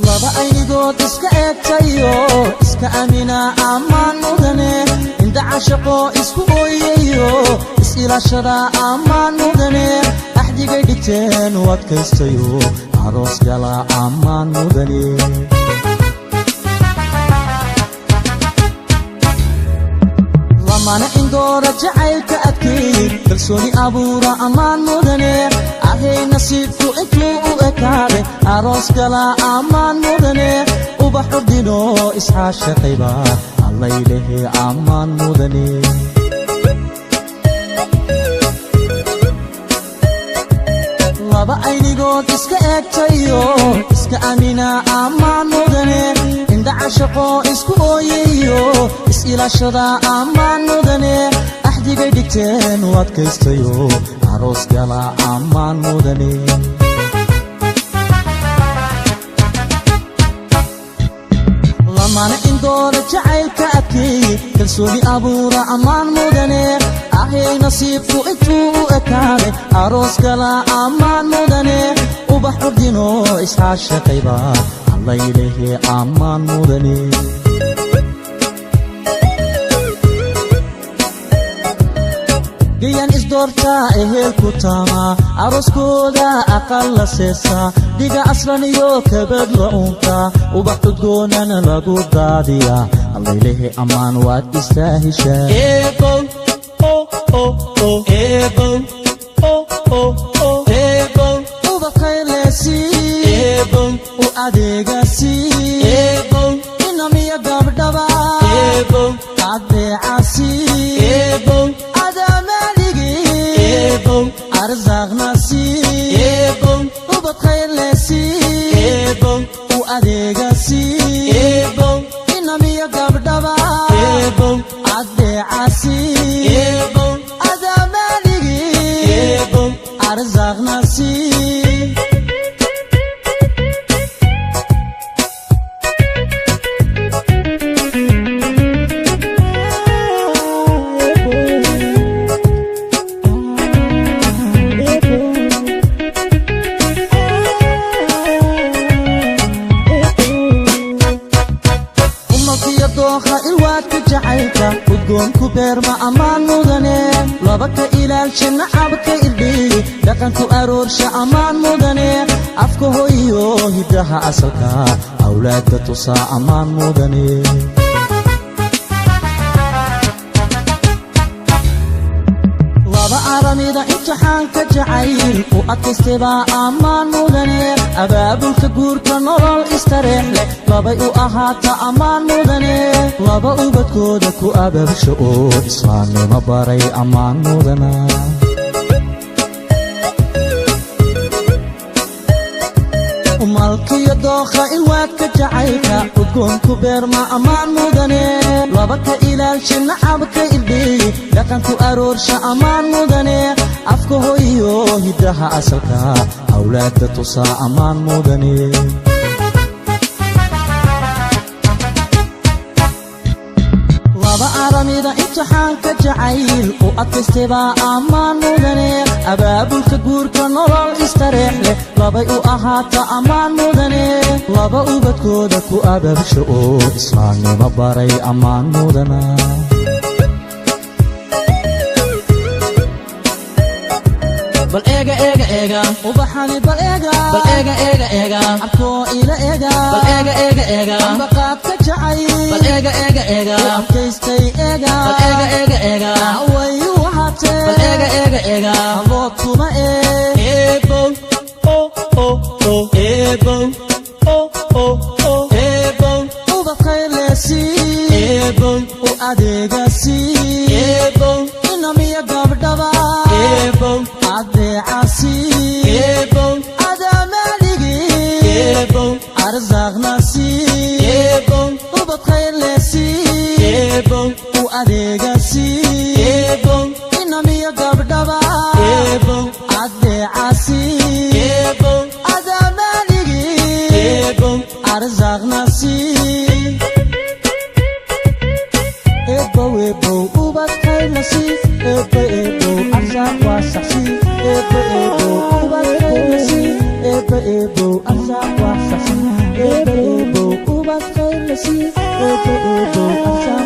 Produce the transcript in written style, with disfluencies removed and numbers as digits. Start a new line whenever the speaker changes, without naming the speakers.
Laba aynigood iska eegtayo, iska amina ammaan mudane. Inda cashaqo isku ooyayo, is-ilaashada ammaan mudane. Axdigay dhigteen u adkaystayo, aroos gala ammaan mudane. Lamana indoora jacaylka adkeeyey, kalsooni abuura ammaan mudane. Ahay nasiibku intuu u ekaaday, aroos gala ammaan mudane. Ubax urdino isxaashaqayba allaylehe ammaan mudane. Laba aynigood iska eegtayo, iska amina ammaan mudane. Indha cashaqo isku ooyayo, is-ilaashada ammaan mudane. Axdigay dhigteen u adkaystayo, aroos gala ammaan mudane. Lamana indoora jacaylka adkeeyey, kalsooni abuura ammaan mudane. Ahay nasiibku intuu u ekaaday, aroos gala ammaan mudane. Ubax urdino isxaashaqayba allaylehe ammaan mudane. Gayan isdoortaa ehelku taamaa, arooskooda aqal la seesaa, dhiga aslan iyo kabad la uuntaa, ubax udgoonana lagu daadiyaa. Allaylehe ammaan waad istaahishaa. Ubax khayrleesii u adeegasi, inamiyo gabdhaba adeecasi, adamaaligi arsaaqnasi. Ubad khayrleesi u adeegasi, inamiyo gabdhaba adeecasi, adamaaligi arsaaqnasi. Umalkiyo dookha ilwaadka jacaylka udgoonku beerma ammaan mudane. Laba ka ilaalsha nacabka irdhiyi, dhaqanku aroorsha ammaan mudane. Afka hoyiyo hiddaha asalka awlaadda tusaa ammaan mudane. Laba aramida imtixaanka jacayl u adkaystay baa ammaan mudane. Abaabulka guurka nolol istareex leh labay u ahaata ammaan mudane. Laba ubadkooda ku abaabsha oo islaamnimo baray ammaan mudana. Umalkiyo dookha ilwaadka jacaylka udgoonku beerma ammaan mudane. Laba ka ilaalsha nacabka irdhiyi, dhaqanku aroorsha ammaan mudane. Afka hoyiyo hiddaha asalka awlaadda tusaa ammaan mudane. Laba aramida imtixaanka jacayl u adkaystay baa ammaan mudane. Abaabulka guurka nolol istareex leh labay u ahaata ammaan mudane. Laba ubadkooda ku abaabsha oo islaamnimo baray ammaan mudana. Bal eega eega eega ubaxani, bal eega bal eega eega eega abkoo ila eega, bal eega eega eega ambaqaadka jacay, bal eega eega eega u adkaystay eega, bal eega eega eega way u ahaatee, bal eega eega eega abood kuma ee. Uba khayrleesi u adeegasi, inamiyo gabdhaba adeecasi, adamaaligi arsaaqnasi. Ubad khayrleesi u adeegasi, inamiyo gabdhaba adeecasi, adamaaligi arsaaqnasi. Ebow ebow ubad khayrlasi, ebo ebow arsaaq waa saxsi, ebo ebow ubad khayrlasi, ebo ebow arsaaq waa saxsi, ebo Ubad khayr la sii, Eebbe, Eebbow.